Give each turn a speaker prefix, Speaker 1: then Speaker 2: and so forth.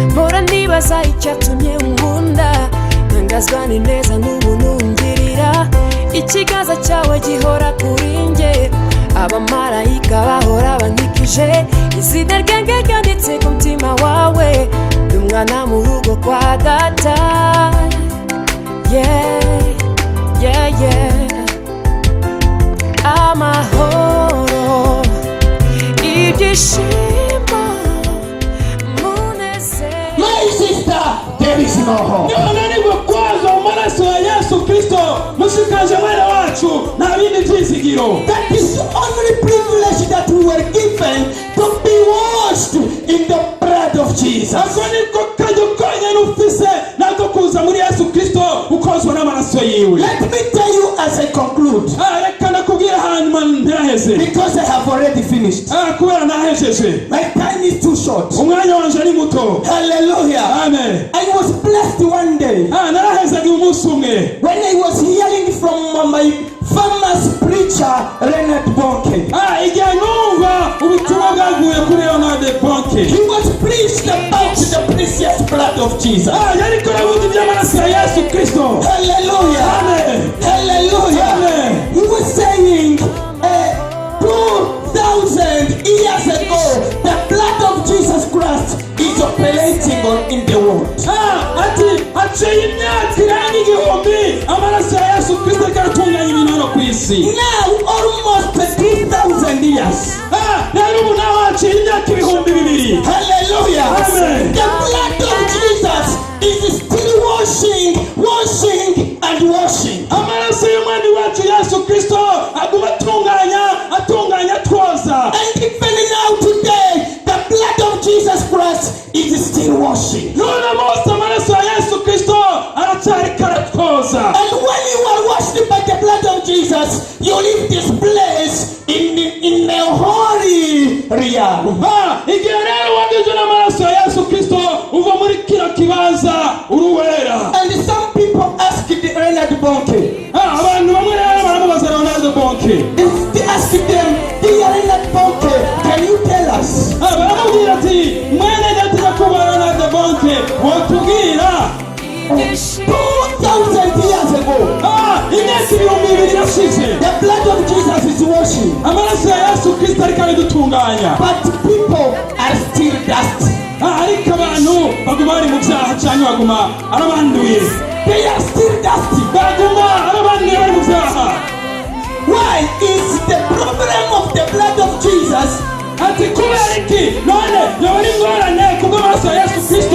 Speaker 1: Mpora nibaza icyatumye unkunda, ntangazwa n'ineza n'ubuntu ungirira. Ikiganza cyawe gihora kuri njye, abamarayika bahora bankikije, izina ryanjye ryanditse ku mutima wawe, ndi umwana mu rugo kwa data. Yeah. Amahoro, ibyishimo, munezero.
Speaker 2: My sister, there is no hope.
Speaker 3: Niwananirwa kwazwa mu maraso ya Yesu Kristo, mushikanje mwene wacu, nta bindi byizigiro.
Speaker 2: That is the only privilege that we were given, to be washed in the blood of Jesus.
Speaker 3: Ako niko karyo konyine ufise nako kuza muri Yesu Kristo ukozwa n'amaraso yiwe.
Speaker 2: Let me tell you as I conclude,
Speaker 3: Ah, reka ndakubwira hanyuma nteraheze,
Speaker 2: because I have already finished.
Speaker 3: Ah, kubera nahejeje.
Speaker 2: My time is too short.
Speaker 3: Umwanya wanje ni muto.
Speaker 2: Hallelujah.
Speaker 3: Amen.
Speaker 2: I was blessed one day
Speaker 3: Ah, narahezaga umunsi umwe
Speaker 2: when I was hearing from my famous preacher, Leonard Bonnke.
Speaker 3: Ah, igihe numva ubutumwa bwavuye kuri Leonard Bonnke.
Speaker 2: He was preached about the precious blood of Jesus.
Speaker 3: Ah, yariko aravuga iby'amaraso ya Yesu Kristo.
Speaker 2: Hallelujah.
Speaker 3: Amen.
Speaker 2: Hallelujah.
Speaker 3: Amen.
Speaker 2: He was saying 2,000 years ago, the blood of Jesus Christ is operating on in the world.
Speaker 3: Ah, ati haciye imyaka irenga 1000 amaraso ya Yesu Kristo ariko aratunganya ibintu hano ku isi.
Speaker 2: Now, almost 2,000 years.
Speaker 3: Ah, rero ubu naho haciye imyaka 2000.
Speaker 2: Hallelujah.
Speaker 3: Amen.
Speaker 2: The blood of Jesus is still washing, washing, and washing.
Speaker 3: Amaraso y'umwami wacu Yesu Kristo aguma atunganya, atunganya, atwoza.
Speaker 2: And even now, today, the blood of Jesus Christ is still washing.
Speaker 3: None munsi amaraso ya Yesu Kristo aracyariko aratwoza.
Speaker 2: And when you are washed by the blood of Jesus, you leave this place in a holy realm.
Speaker 3: Ah, igihe rero wagizwe n'amaraso ya Yesu Kristo, uva muri kino kibanza uri uwera.
Speaker 2: And some people asked Leonard Bonnke,
Speaker 3: Ah, abantu bamwe rero baramubaza Leonardo Bonnke.
Speaker 2: They asked them, "Dear Leonard Bonnke, can you tell us?"
Speaker 3: Ah, baramubwira ati: "Mwene data nyakubahwa Leonardo Bonnke, wotubwira?"
Speaker 2: 2,000 years ago,
Speaker 3: Ah, imyaka 2000 irashize,
Speaker 2: the blood of Jesus is washing,
Speaker 3: amaraso ya Yesu Kristo ariko aradutunganya,
Speaker 2: but people are still dusty.
Speaker 3: Ah, ariko abantu baguma bari mu byaha cyangwa baguma arabanduye.
Speaker 2: They are still dusty.
Speaker 3: Baguma arabanduye, bari mu byaha.
Speaker 2: Why is the problem of the blood of Jesus
Speaker 3: Ati kubera iki none yoba ari ingorane kubw'amaraso ya Yesu Kristo?